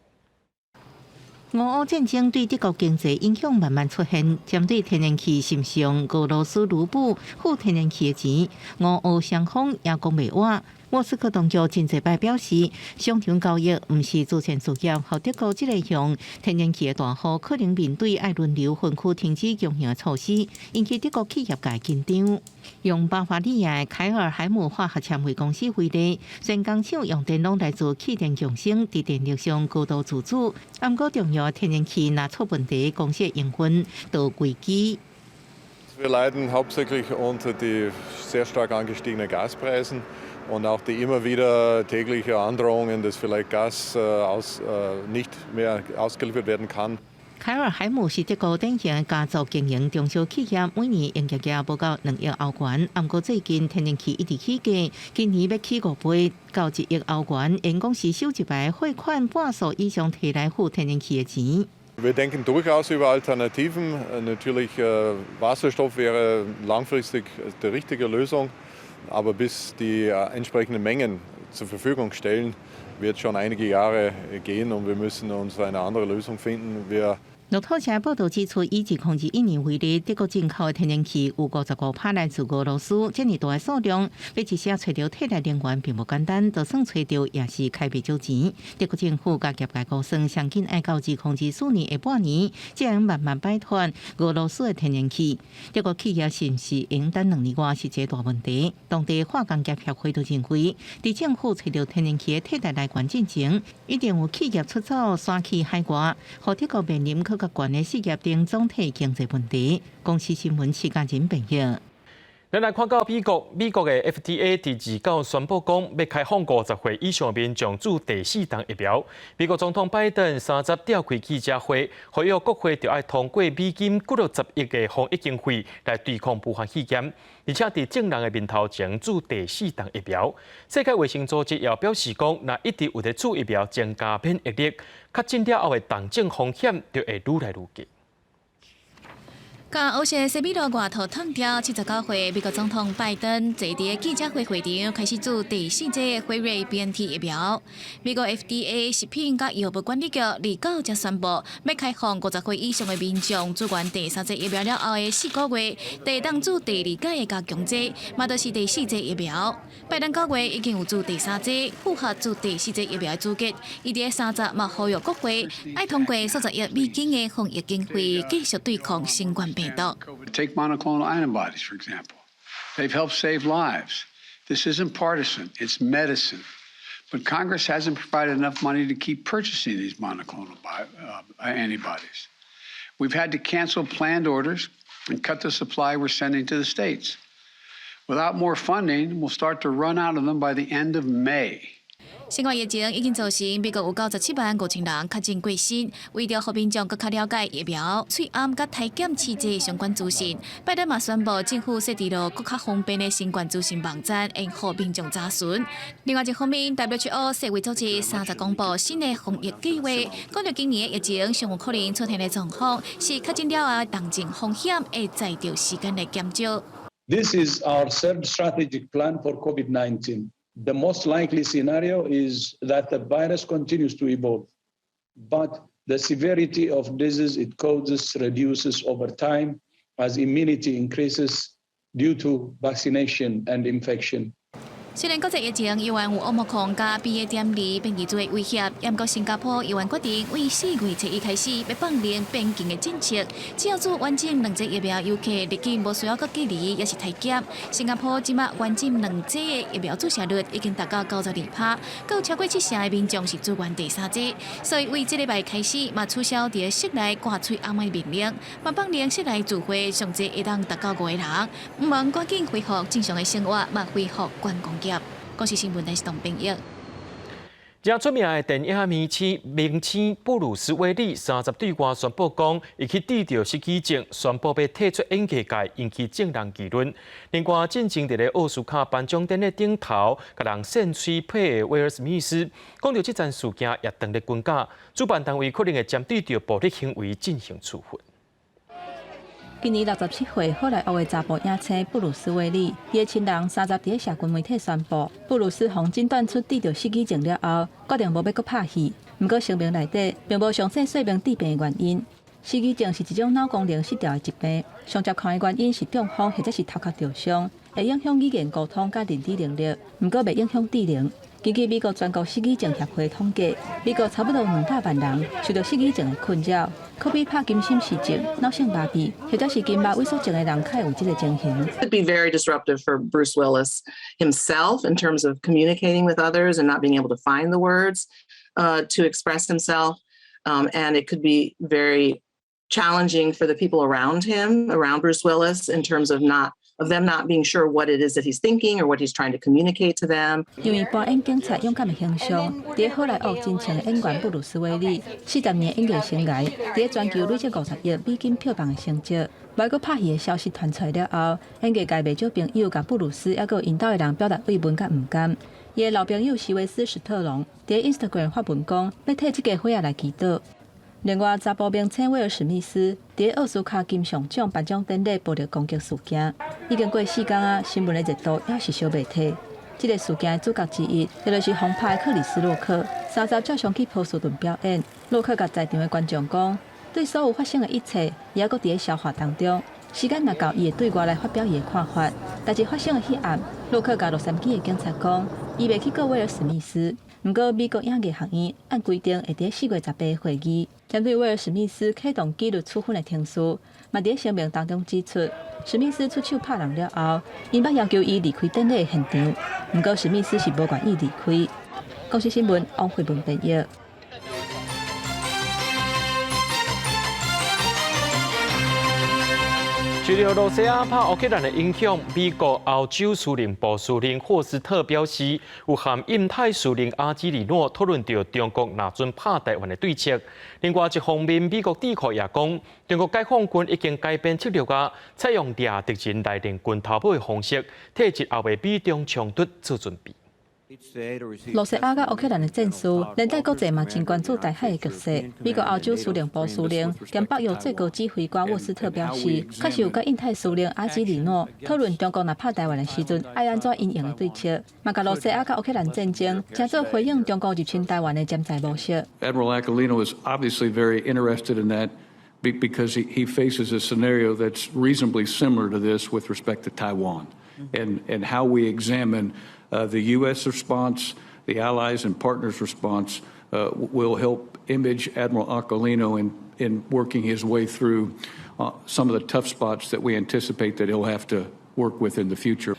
俄烏戰爭對德國經濟影響慢慢出現，針對天然氣是毋是用俄羅斯盧布付天然氣的錢，俄烏雙方也講袂倚。莫斯科當局真濟擺表示，雙重交易毋是慈善事業，予德國這个用天然氣的大戶可能面對愛輪流分區停止供應的措施，引起德國企業界緊張。用巴伐利亞凱爾海姆化學纖維公司為例，雖然工廠用電攏來自氣電共生，佇電力上高度自主，毋過重要天然氣若出問題，公司營運就危機。 Wir leiden hauptsächlich unter die sehr stark angestiegenen Gaspreisen und auch die immer wieder tägliche Androhungen, dass vielleicht Gas nicht mehr ausgeliefert werden kann. 凱爾海姆是德國典型的家族經營中小企業，每年營業額無到2億歐元。毋過最近天然氣一直起價，今年欲起5倍，到1億歐元。𪜶講是首一擺匯款半數以上提來付天然氣的錢。Wir denken durchaus über Alternativen. Natürlich, Wasserstoff wäre langfristig die richtige Lösung, aber bis die entsprechenden Mengen zur Verfügung stellen, wird schon einige Jahre gehen und wir müssen uns eine andere Lösung finden. Wir 路透社報導指出，以2021年為例，德國進口的天然氣有55%來自俄羅斯，這爾大的數量，欲一時揣著替代能源並無簡單，就算揣著也是開袂少錢。德國政府佮業界估算，上緊愛到2024年下半年，才會慢慢擺脫俄羅斯的天然氣。德國企業是毋是會等2年外是一個大問題。當地化工業協會就認為，佇政府揣著天然氣的替代來源進前，一定有企業出走，徙去海外，予德國面臨閣較懸的失業等總體經濟問題。公視新聞徐家仁編譯。咱來看到美國，美國的 FDA 佇29宣布講，欲開放50歲以上民眾注第四針疫苗。美國總統拜登30召開記者會，呼籲國會著愛通過美金幾落十億的防疫經費來對抗武漢肺炎，而且佇眾人的面頭前注第四針疫苗。世界衛生組織也表示講，若一直有佇注疫苗增加免疫力，確診了後的重症風險就會愈來愈低。共烏色西米露外套脫掉，79歲美國總統拜登坐佇記者會會場開始注第四劑輝瑞 BNT 疫苗。美國 FDA 食品佮藥物管理局29才宣布，欲開放50歲以上的民眾注完第三劑疫苗了後的4個月，就會當注第二劑的加強劑，嘛就是第四劑疫苗。拜登9月已經有注第三劑，符合注第四劑疫苗的資格。伊佇30嘛呼籲國會愛通過數十億美金的防疫經費，繼續對抗新冠病毒。 Take monoclonal antibodies, for example. They've helped save lives. This isn't partisan, it's medicine. But Congress hasn't provided enough money to keep purchasing these monoclonal antibodies. We've had to cancel planned orders and cut the supply we're sending to the states. Without more funding, we'll start to run out of them by the end of May. 新冠疫情已經造成美國有97萬5千人確診過身，為著予民眾閣較了解疫苗、喙罨佮篩檢試劑相關資訊，拜登嘛宣布政府設置了閣較方便的新冠資訊網站，會予民眾查詢。另外一方面，WHO 世衛組織30公布新的防疫計劃，講著今年的疫情上有可能出現的狀況是確診了後重症風險會隨著時間來減少。 This is our third strategic plan for COVID-19. The most likely scenario is that the virus continues to evolve, but the severity of disease it causes reduces over time as immunity increases due to vaccination and infection. 雖然國際疫情猶原有奧密克戎佮 BA.2變異株的威脅，毋過新加坡猶原決定對4月初1開始欲放寬邊境的政策，只要注完整兩劑疫苗，遊客入境無需要閣隔離，抑是篩檢。新加坡這馬完整兩劑的疫苗注射率已經達到92%，閣有超過七成的民眾是注完第三劑，所以對這禮拜開始嘛取消佇室內掛喙罨的命令，嘛放寬室內聚會上濟會當達到五個人，毋妨趕緊恢復正常的生活，嘛恢復觀光業。公視新聞電視董編譯。誠出名的電影明星布魯斯威利，30對外宣布講，伊去得著失語症，宣布欲退出演藝界，引起眾人議論。另外，進前佇咧奧斯卡頒獎典禮頂頭，共人扇喙皮的威爾史密斯，講著這樁事件也當咧轟炸，主辦單位可能會針對著暴力行為進行處分。今年67歲，好萊塢的查埔影星布魯斯威利，伊的親人30佇咧社群媒體宣布，布魯斯予診斷出得著失語症了後，決定無欲閣拍戲。毋過聲明內底並無詳細說明致病的原因。失語症是一種腦功能失調的疾病，上常見的原因是中風或者是頭殼著傷，會影響語言溝通佮認知能力，毋過袂影響智能。根據美國全國失語症協會統計，美國差不多200萬人受著失語症的困擾，可比帕金森氏症、腦性麻痹或者是筋膜萎縮症的人較會有這個情形。 It'd be very disruptive for Bruce Willis himself in terms of communicating with others and not being able to find the words to express himself. And it could be very challenging for the people around him, around Bruce Willis, in terms of them not being sure what it is that he's thinking or what he's trying to communicate to them. 因為扮演警察勇敢的形象，佇好萊塢真唱的演員布魯斯威利，40年演藝生涯，佇全球累積50億美金票房的成績。無閣拍戲的消息傳出來了後，演藝界袂少朋友共布魯斯抑閣𪜶兜的人表達慰問佮毋甘。伊的老朋友席維斯史特龍佇 Instagram 發文講，欲替這家伙仔來祈禱。另外，查埔明星威爾史密斯佇奧斯卡金像獎頒獎典禮暴力攻擊事件，已經過四工啊，新聞的熱度猶是燒袂退。這个事件的主角之一，也就是瘋拍克里斯洛克，三十照常去波士頓表演。洛克共在場的觀眾講，對所有發生的一切，伊猶閣佇咧消化當中。時間若夠，伊會對外來發表伊的看法。代誌發生的彼暗，洛克共洛杉磯的警察講，伊袂去告威爾史密斯。毋過，美國演藝學院按規定會佇4月18會議，針對威爾史密斯啟動紀律處分的程序，嘛佇咧聲明當中指出，史密斯出手拍人了後，𪜶捌要求伊離開典禮現場，毋過史密斯是無願意離開。公視新聞王慧文編譯。受著羅西亞拍烏克蘭的影響，美國歐洲司令部司令霍斯特表示，有和印太司令阿基里諾討論著中國若準拍台灣的對策。另外一方面，美國智庫也講，中國解放軍已經改變策略啊，採用掠敵人來練拳頭尾的方式，替日後的美中衝突做準備。羅西亞佮烏克蘭的戰事，連帶國際嘛真關注台海的局勢。美國歐洲司令部司令兼北約最高指揮官沃斯特表示，確實有佮印太司令阿基里諾討論中國若拍台灣的時陣，愛按怎因應的對策，嘛共羅西亞佮烏克蘭戰爭，成做回應中國入侵台灣的潛在模式。 Admiral Aquilino is obviously very interested in that because he faces a scenario that's reasonably similar to this with respect to Taiwan and how we examine the U.S. response, the allies and partners' response will help image Admiral Aquilino in working his way through some of the tough spots that we anticipate that he'll have to work with in the future.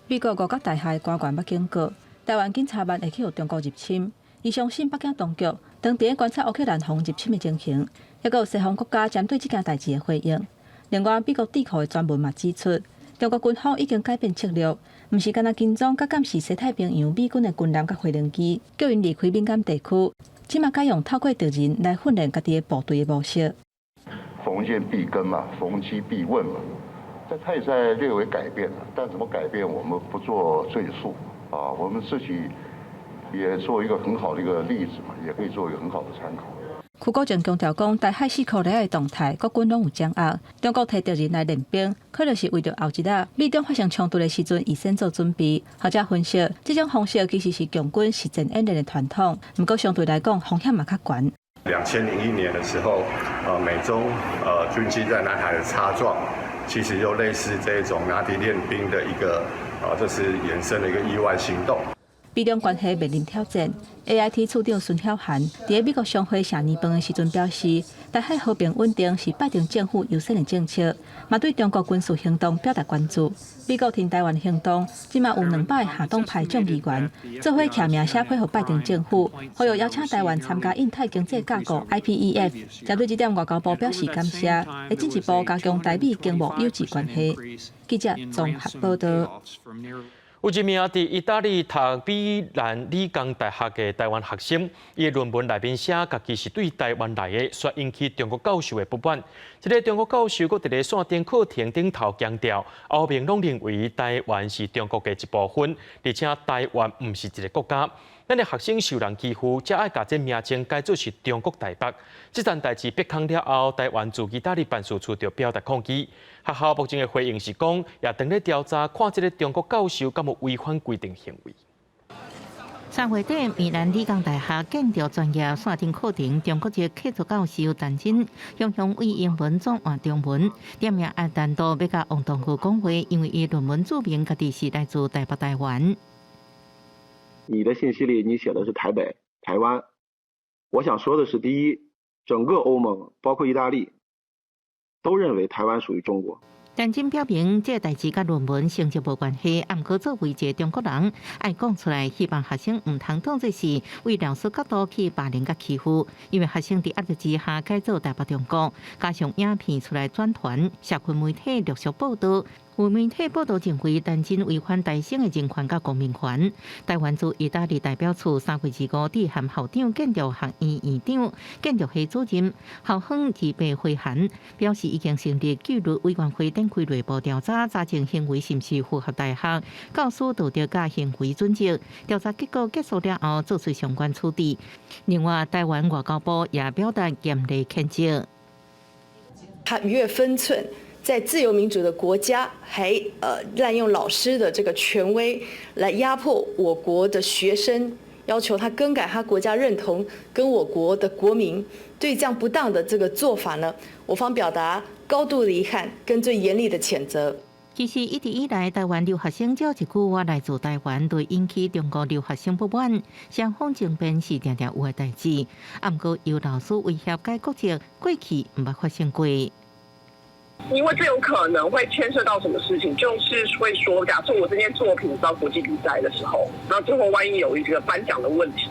美國五角大廈官員捌警告，台灣緊插萬會去予中國入侵。伊相信北京當局當佇咧觀察烏克蘭予入侵的情形，抑閣有西方國家針對這件代誌的回應。另外，美國智庫的專文嘛指出，中國軍方已經改變策略，毋是干焦跟蹤佮監視西太平洋美軍的軍艦佮飛行機，叫𪜶離開敏感地區。這馬改用透過敵人來訓練家己的部隊的模式。逢劍必跟嘛，逢機必問嘛，這他也在略微改變了，但怎麼改變，我們不做贅述啊，我們自己也做一個很好的一個例子嘛，也可以做一個很好的參考。邱國正強調講，台海四箍里的動態，國軍攏有掌握。中國提敵人來練兵，可能是為著後一日美中發生衝突的時陣，預先做準備。學者分析，這種方式其實是共軍實戰演練的傳統，毋過相對來講風險嘛較懸。2001年的時候，美中軍機在南海的擦撞，其實就類似這種拿敵練兵的一個，這是衍生的一個意外行動。美中關係面臨挑戰，AIT 處長孫曉涵佇美國商會謝年飯的時陣表示，台海和平穩定是拜登政府優先的政策，嘛對中國軍事行動表達關注。美國挺台灣行動，這馬有200個下黨派眾議員做伙簽名寫批予拜登政府，呼籲邀請台灣參加印太經濟架構 IPEF。針對這點，外交部表示感謝，會進一步加強台美經貿友誼關係。記者綜合報道。有一名佇意大利讀米蘭理工大學的台灣學生，伊的論文內面寫家己是對台灣來的，煞引起中國教授的不滿。這个中國教授閣佇咧線頂課程頂頭強調，歐盟攏認為台灣是中國的一部分，而且台灣毋是一个國家。咱的學生受人欺負，才愛共這名稱改做是中國台北。這件代誌曝光了後，台灣駐意大利辦事處就表達抗議。學校目前的回應是講，也正咧調查，看這个中國教授敢有違反規定行為。 3月底，米蘭理工大學建築專業線頂課程，中國籍客座教授陳真，雄雄為英文轉換中文，點名愛單獨欲共王東岳講話，因為伊論文註明家己是來自台北台灣。你的信息裡你寫的是台北、台灣，我想說的是，第一，整個歐盟包括意大利，都認為台灣屬於中國。陳真表明，這个代誌佮論文成績無關係，毋過作為一个中國人，愛講出來，希望學生毋通當做是為老師角度去霸凌佮欺負，因為學生佇壓力之下改做台北中國，加上影片出來轉傳，社群媒體陸續報道，有媒體報道認為，陳真違反台生的人權佮公民權。台灣駐意大利代表處3月25致函校長、建築學院院長、建築系主任，校方二八回函表示已經成立紀律委員會，展開內部調查，查證行為是毋是符合大學教師道德佮行為準則。調查結果結束了後，做出相關處置。另外，台灣外交部也表達嚴厲譴責。他逾越分寸。在自由民主的國家，還濫用老師的這個權威來壓迫我國的學生，要求他更改他國家認同，跟我國的國民，對這樣不當的這個做法呢，我方表達高度的遺憾跟最嚴厲的譴責。其實一直以來，台灣留學生只要一句話來自台灣，就引起中國留學生不滿，雙方爭辯是定定有的代誌。啊，毋過由老師威脅改國籍，過去毋捌發生過。因為這有可能會牽涉到什麼事情，就是會說，假設我這件作品到國際比賽的時候，那最後萬一有一個頒獎的問題，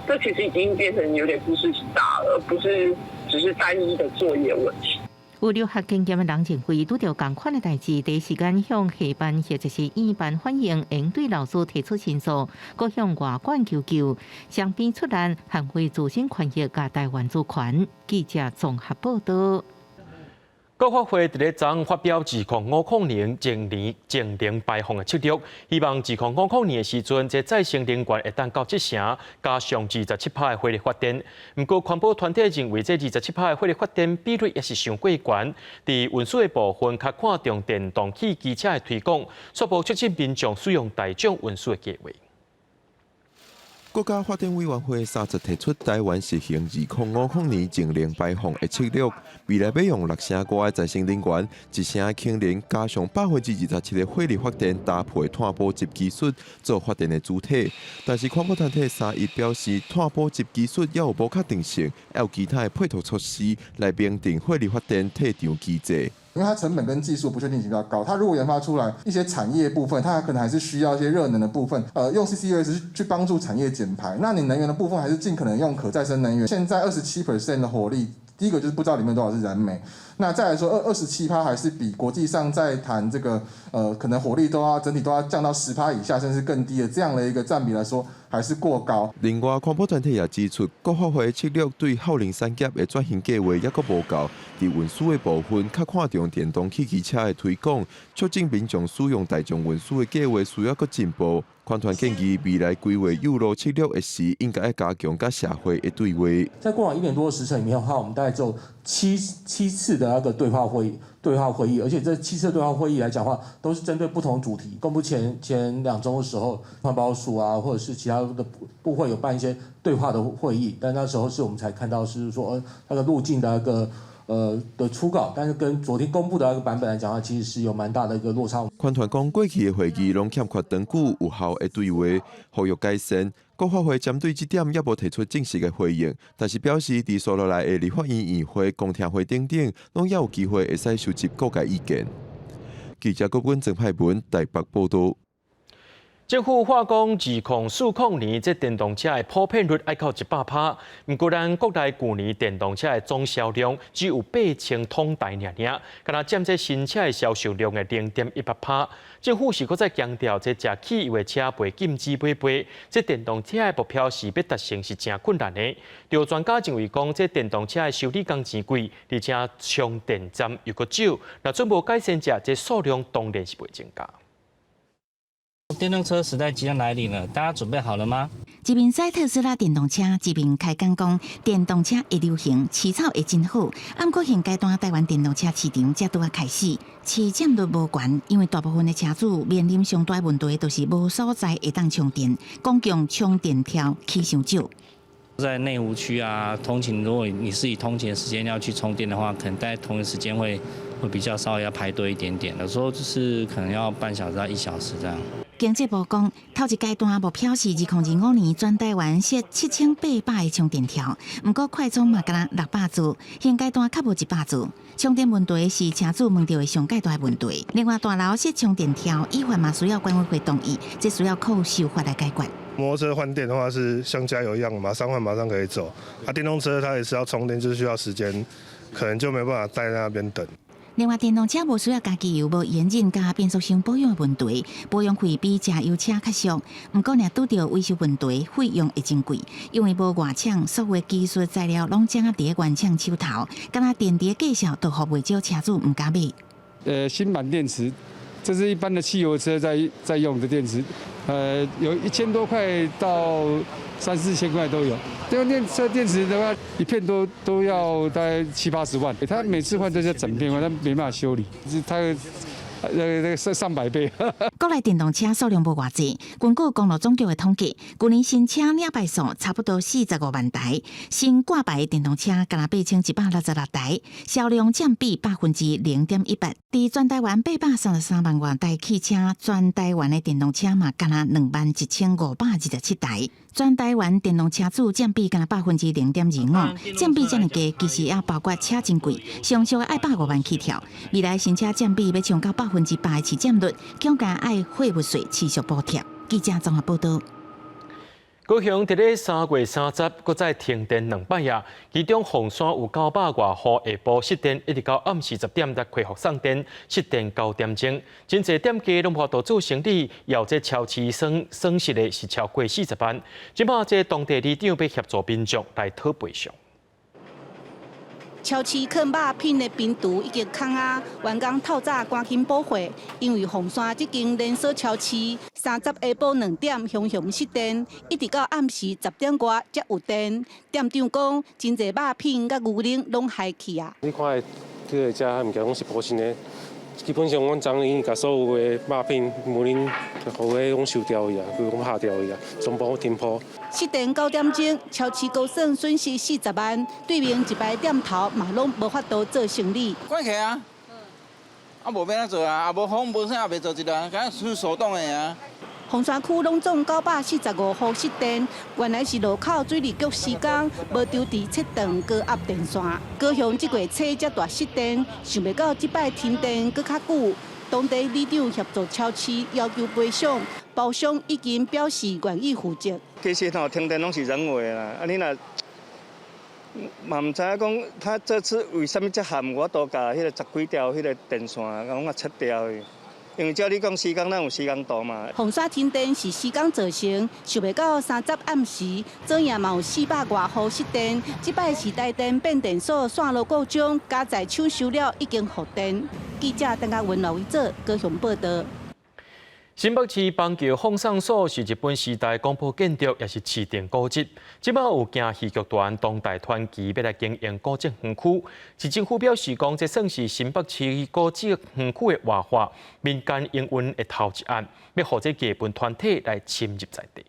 這其實已經變成有點茲事體大了，而不是只是單一的作業問題。有留學經驗的人認為，拄著仝款的代誌，第一時間向系辦或者是院辦反映，應對老師提出申訴，閣向外管求救，雙邊出力捍衛自身權益佮台灣主權。記者綜合報道。國發會佇咧昨昏發表2050年淨零淨零排放的策略，希望2050年的時陣，這再生能源會當到七成，加上27%的火力發電。毋過環保團體認為，這27%的火力發電比率也是傷過懸。佇運輸的部分，較看重電動汽機車的推廣，煞無促進民眾使用大眾運輸的計劃。國家發展委員會30提出台灣實行2050年淨零排放的策略，未來欲用6成外的再生能源，1成氫能，加上27%的火力發電搭配碳捕集技術做發電的主體。但是環保團體31表示，碳捕集技術猶有無確定性，猶有其他的配套措施來明定火力發電退場機制。因為它成本跟技術不確定性比較高，它如果研發出來一些產業部分，它可能還是需要一些熱能的部分，用 CCUS 去幫助產業減排。那你能源的部分還是盡可能用可再生能源。現在27% 的火力，第一個就是不知道裡面多少是燃煤。那再來說27%還是比國際上在談這個，可能火力都要整體都要降到10%以下，甚至更低的這樣的一個佔比來說，還是過高。另外，環保團體也指出，國發會策略對耗能產業的轉型計劃猶閣無夠，佇運輸的部分較看重電動汽機車的推廣，促進民眾使用大眾運輸的計劃需要閣進步。環團建議未來規劃誘路策略的時，應該愛加強佮社會的對話。在過往一年多的時程裡面的話，我們大概就七次的那個對話會議，而且這七次對話會議來講的話，都是針對不同主題。公布前2週的時候，環保署啊，或者是其他的部會有辦一些對話的會議，但那時候是我們才看到是說，那個路徑的那個的初稿，但是跟昨天公布的那個版本來講的話，其實是有蠻大的一個落差。環團講過去的會議攏欠缺長久有效的對話，呼籲改善。國發會針對這點猶無提出正式的回應，但是表示佇紲落來的立法院院會、公聽會等等，攏猶有機會會使收集各界意見。記者郭文鄭派文台北報道。政府喊講，2040年這電動車的普遍率愛到100%。毋過，咱國內舊年電動車的總銷量只有8000統台爾爾，敢若佔這新車的銷售量的0.18%。政府是閣再強調，這食汽油的車袂禁止買賣，這電動車的目標是欲達成是誠困難的。有專家認為講，這電動車的修理工錢貴，而且充電站又閣少，若準無改善者，這數量當然是袂增加。電動車時代即將來臨了，大家準備好了嗎？一面駛特斯拉電動車，一面開講講電動車會流行，市場會真好。毋過現階段台灣電動車市場才拄仔開始，市佔率無懸，因為大部分的車主面臨上大問題，就是無所在會當充電，公共充電柱起傷少。在內湖區啊，通勤如果你是以通勤的時間要去充電的話，可能在同一時間會比較稍微要排隊一點點，有時候就是可能要半小時到1小時這樣。經濟部講，頭一階段目標是2025年全台灣設7800個充電柱，毋過快充嘛干焦600座，現階段較無100座。充電問題是車主問著的上蓋大問題。另外，大樓設充電柱，依法嘛需要管委會同意，這需要靠修法來解決。摩托車換電的話是像加油一樣，馬上換馬上可以走。啊，電動車它也是要充電，就需要時間，可能就沒辦法在那邊等。另外，電動車無需要加機油、無煙韌佮變速箱保養的問題，保養費比柴油車較俗。毋過，若拄著維修問題，費用會真貴，因為無外廠，所有技術材料攏掌握佇原廠手頭，敢若電池的介紹都予袂少車主毋敢買。鋅板電池，這是一般的汽油車在用的電池，有1000多塊到三四千塊都有。這個電車電池的話，一片都要大概七八十萬。他每次換這些整片換，他沒辦法修理，他那個上上百倍。國內電動車數量無偌濟，根據公路總局的統計，舊年新車領牌數差不多45萬台，新掛牌電動車干焦8166台，銷量佔比0.18%。佇全台灣833萬外台汽車，全台灣的電動車嘛，干焦21,527台。全台灣電動車主佔比干焦0.25%，佔比遮爾低，其實也包括車真貴，上俗愛150萬起跳。未來新車佔比欲衝到8%的市佔率，恐驚愛貨物稅持續補貼。記者綜合報導。高雄佇咧3月30閣再停電兩擺啊，其中鳳山有900外戶下晡失電，一直到暗時10點才恢復送電，失電9點鐘，真濟店家攏無法度做生理，有這超市損失的是超過40萬。這擺這當地里長欲協助民眾來討賠償。超市囥肉品的冰櫥已經空啊，員工透早趕緊補貨，因為鳳山這間連鎖超市30下晡2點雄雄失電，一直到暗時10點外才有電。店長講，真濟肉品佮牛奶攏害去啊。你看，這個遮物件攏是保鮮的，基本上阮昨已經共所有的肉品、牛奶、予彼攏收掉去啊，規攏拍掉去啊，全部停鋪。失電9點鐘，超市高算損失40萬，對面一排店頭嘛攏無法度做生理。關起啊！啊無欲按怎做啊？啊無風無啥也袂做一個，敢若手動的啊。鳳山區攏總945戶失電，原來是路口水利局施工，無張持切斷高壓電線。高雄這月初才大失電，想袂到這擺停電閣較久。當地里長協助超市要求賠償，包商已經表示願意負責。其實吼，停電攏是人為啦，啊你若嘛毋知影講，他這次為啥物這譀無法度共彼個十幾條彼個電線攏共切掉去？因為照你講，施工咱有施工圖嘛。鳳山停電是施工造成，想袂到30暗時，昨夜嘛有400外戶失電。這擺是台電變電所線路故障，加在搶修了已經復電。記者鄧家文、劉偉哲高雄報導。新北市板橋放送所是日本時代廣播建築，也是市定古蹟。這擺有驚戲劇團當代傳奇欲來經營古蹟園區，市政府表示講，這算是新北市古蹟園區的活化，民間營運的頭一案，欲予這藝文團體來深入在地。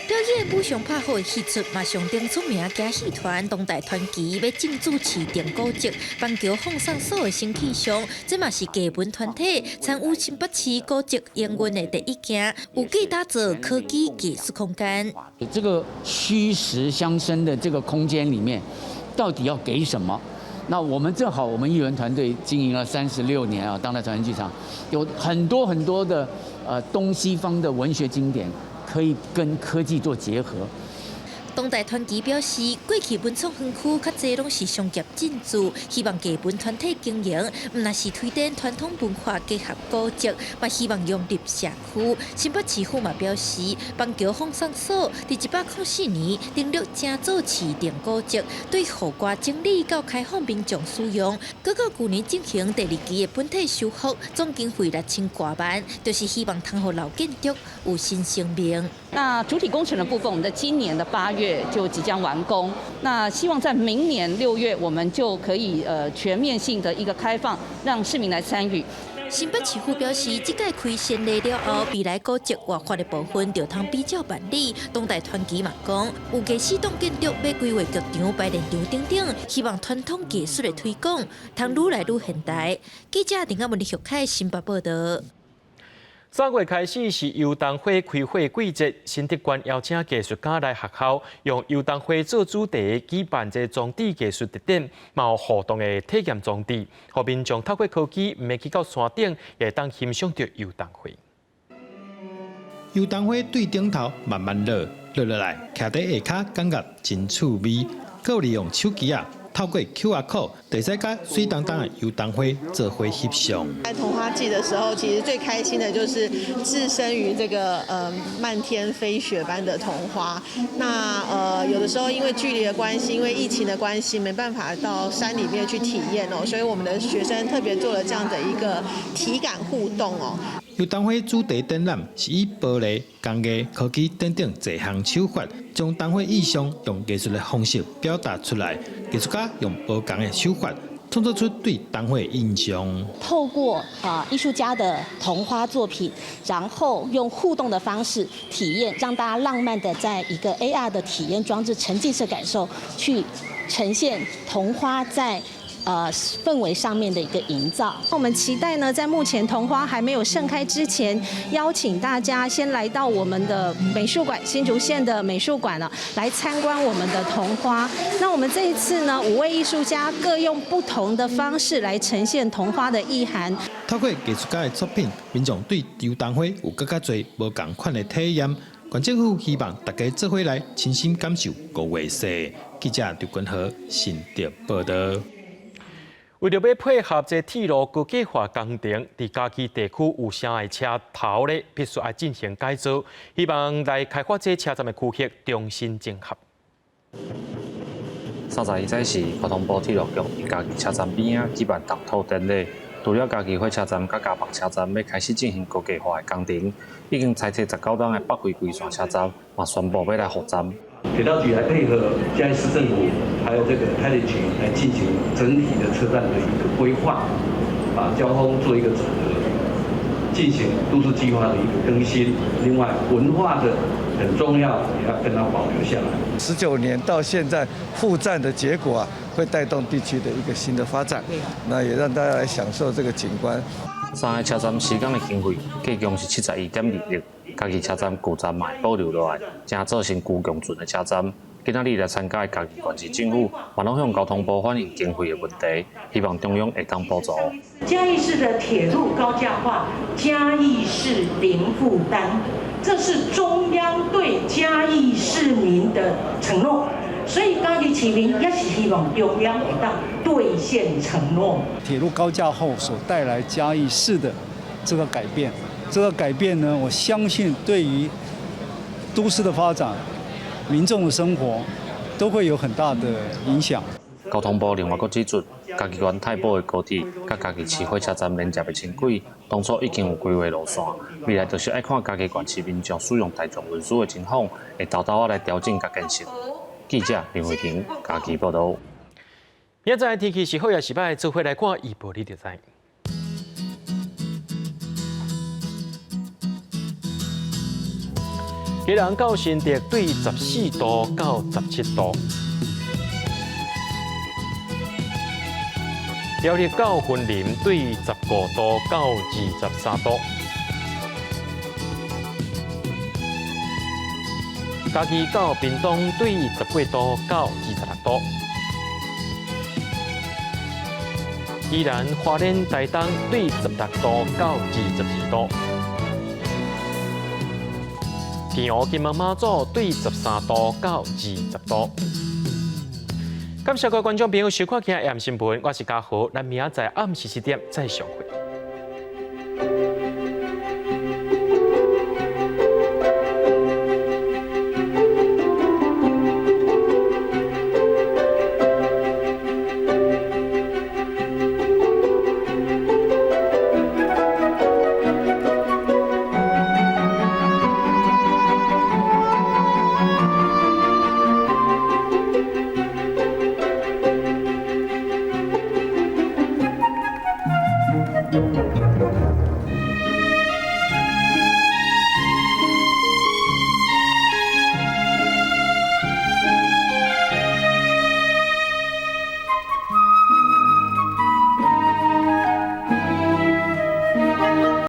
表演武松拍虎的戲出，嘛上頂出名驚戲團當代傳奇欲進駐市定古蹟板橋放送所的新氣象，這嘛是藝文團體參與新北市古蹟營運的第一件，有計打造科技藝術空間。這個虛實相生的這個空間裡面，到底要給什麼？那我們正好，我們藝文團隊經營了36年啊，當代傳奇劇場有很多很多的東西方的文學經典。可以跟科技做結合。當代傳奇表示，過去文創園區較濟攏是商業進駐，希望藝文團體經營，毋但是推展傳統文化結合古蹟，嘛希望融入社區。新北市府嘛表示，板橋放送所佇104年登錄成做市定古蹟，對戶外整理到開放民眾使用。閣到舊年進行第二期的本體修復，總經費6000外萬，就是希望通予老建築有新生命。那主體工程的部分，我們在今年的8月就即將完工。那希望在明年6月，我們就可以全面性的一個開放，讓市民來參與。新北市府表示，這屆開先例了後，未來古蹟活化的部分就通比照辦理。當代傳奇嘛講，有藝四棟建築欲規劃劇場、排練場等等，希望傳統藝術的推廣，通愈來愈現代。記者丁阿文、李玉凱新北報導。 3月開始是油桐花開花季節，新竹縣邀請藝術家來學校，用油桐花做主題，舉辦這裝置藝術特展，嘛有互動的體驗裝置，予民眾透過科技，毋免去到山頂，也會當欣賞著油桐花。油桐花對頂頭慢慢落，落落來，徛佇下跤，感覺真趣味。閣有利用手機仔。透過 QR code，會使佮媠當當的油桐花做伙翕相。在桐花季的時候，其實最開心的就是置身於這個漫天飛雪般的桐花。那有的時候因為距離的關係，因為疫情的關係，沒辦法到山裡面去體驗哦，所以我們的學生特別做了這樣的一個體感互動哦。油桐花主題展覽是以玻璃、工藝、科技等等濟項手法，將桐花意象用藝術的方式表達出來。藝術家用無仝的手法，創作出對桐花的印象。透過藝術家的桐花作品，然後用互動的方式體驗，讓大家浪漫的在一個 AR 的體驗裝置沉浸式感受，去呈現桐花在氛圍上面的一個營造。我們期待呢，在目前桐花還沒有盛開之前，邀請大家先來到我們的美術館，新竹縣的美術館呢，來參觀我們的桐花。那我們這一次呢，5位藝術家各用不同的方式來呈現桐花的意涵。透過藝術家的作品，民眾對油桐花有閣較濟無仝款的體驗。縣政府希望大家做伙來親身感受五月雪。記者劉君和新竹報導。為著欲配合這鐵路高架化工程，佇嘉義地區有三个車頭咧，必須愛進行改造，希望來開發這車站的區域重新整合。31早時，交通部鐵路局佇嘉義車站邊仔舉辦動土典禮，除了嘉義火車站佮嘉北車站欲開始進行高架化的工程，已經拆設19棟的北回歸線車站嘛宣布欲來復站。鐵道局來配合嘉義市政府，還有這個台鐵局來進行整體的車站的一個規劃，把交通做一個整合，進行都市計劃的一個更新。另外，文化的很重要，也要跟它保留下來。19年到現在復站的結果啊，會帶動地區的一個新的發展，那也讓大家來享受這個景觀。三个車站施工的經費計共是71.2億。嘉義車站舊站嘛會保留落來，將做成舊共存的車站。今仔日來參加的嘉義縣市政府，嘛攏向交通部反映經費的問題，希望中央會當補助。嘉義市的鐵路高架化，嘉義市零負擔，這是中央對嘉義市民的承諾，所以嘉義市民也是希望中央會當兌現承諾。鐵路高架後所帶來嘉義市的這個改變。這個改變呢，我相信對於都市的發展、民眾的生活都會有很大的影響。交通部另外閣指出，嘉義縣太保的高鐵佮嘉義市火車站連接的輕軌，當初已經有規劃路線，未來就是愛看嘉義縣市民眾使用大眾運輸的情況，會沓沓仔來調整佮建設。記者林慧婷嘉義報導。明仔載天氣是好抑是䆀，做伙來看預報你就知。基隆到新竹對14度到17度，苗栗到雲林對15度到23度，嘉義到屏東對18度到26度，宜蘭花蓮台東對16度到22度。澎湖金門馬祖對13度到20度。感謝各位觀眾朋友收看今日的新聞，我是嘉豪，咱明仔載暗時7點再相會。